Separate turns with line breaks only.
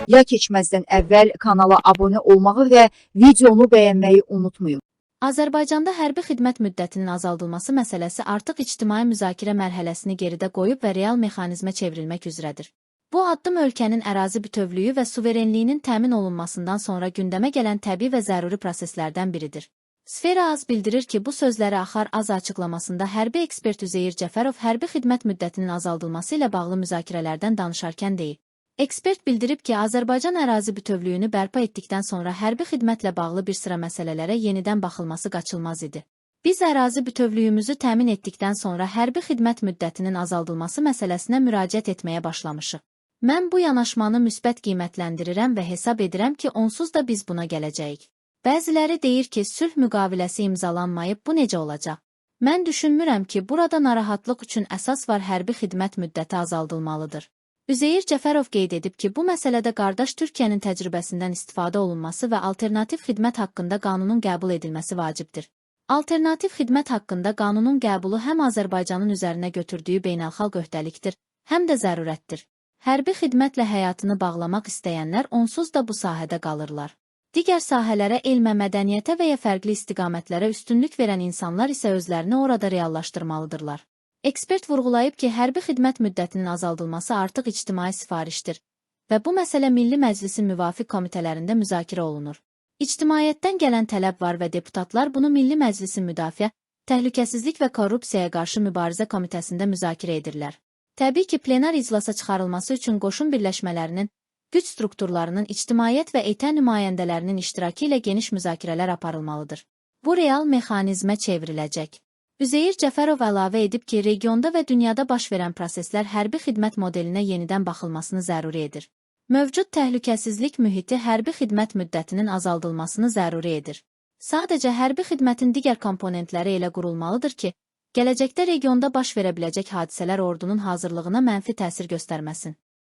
Ya keçməzdən əvvəl kanala abunə olmağı və videonu bəyənməyi unutmayın.
Azərbaycanda hərbi xidmət müddətinin azaldılması məsələsi artıq ictimai müzakirə mərhələsini geridə qoyub və real mexanizmə çevrilmək üzrədir. Bu addım ölkənin ərazi bütövlüyü və suverenliyinin təmin olunmasından sonra gündəmə gələn təbii və zəruri proseslərdən biridir. Sfera Az bildirir ki, bu sözləri Axar Az açıqlamasında hərbi ekspert Üzeyir Cəfərov hərbi xidmət müddətinin azaldılması ilə bağlı müzakirələrdən danışarkən deyib. Ekspert bildirib ki, Azərbaycan ərazi bütövlüyünü bərpa etdikdən sonra hərbi xidmətlə bağlı bir sıra məsələlərə yenidən baxılması qaçılmaz idi. Biz ərazi bütövlüyümüzü təmin etdikdən sonra hərbi xidmət müddətinin azaldılması məsələsinə müraciət etməyə başlamışıq. Mən bu yanaşmanı müsbət qiymətləndirirəm və hesab edirəm ki, onsuz da biz buna gələcəyik. Bəziləri deyir ki, sülh müqaviləsi imzalanmayıb, bu necə olacaq? Mən düşünmürəm ki, burada narahatlıq üçün əsas var, hərbi xidmət müddəti azaldılmalıdır. Üzeyir Cəfərov qeyd edib ki, bu məsələdə qardaş Türkiyənin təcrübəsindən istifadə olunması və alternativ xidmət haqqında qanunun qəbul edilməsi vacibdir. Alternativ xidmət haqqında qanunun qəbulu həm Azərbaycanın üzərinə götürdüyü beynəlxalq öhdəlikdir, həm də zərurətdir. Hərbi xidmətlə həyatını bağlamaq istəyənlər onsuz da bu sahədə qalırlar. Digər sahələrə, elmə, mədəniyyətə və ya fərqli istiqamətlərə üstünlük verən insanlar isə özlərini orada reallaşdırmalıdırlar. Ekspert vurğulayıb ki, hərbi xidmət müddətinin azaldılması artıq ictimai sifarişdir və bu məsələ Milli Məclisin müvafiq komitələrində müzakirə olunur. İctimaiyyətdən gələn tələb var və deputatlar bunu Milli Məclisin Müdafiə, Təhlükəsizlik və Korrupsiyaya qarşı Mübarizə Komitəsində müzakirə edirlər. Təbii ki, plenar iclasa çıxarılması üçün qoşun birləşmələrinin, güc strukturlarının, ictimaiyyət və ET nümayəndələrinin iştirakı ilə geniş müzakirələr aparılmalıdır. Bu real mexanizmə çevriləcək. Üzeyir Cəfərov əlavə edib ki, regionda və dünyada baş verən proseslər hərbi xidmət modelinə yenidən baxılmasını zəruri edir. Mövcud təhlükəsizlik mühiti hərbi xidmət müddətinin azaldılmasını zəruri edir. Sadəcə hərbi xidmətin digər komponentləri elə qurulmalıdır ki, gələcəkdə regionda baş verə biləcək hadisələr ordunun hazırlığına mənfi təsir göstərməsin.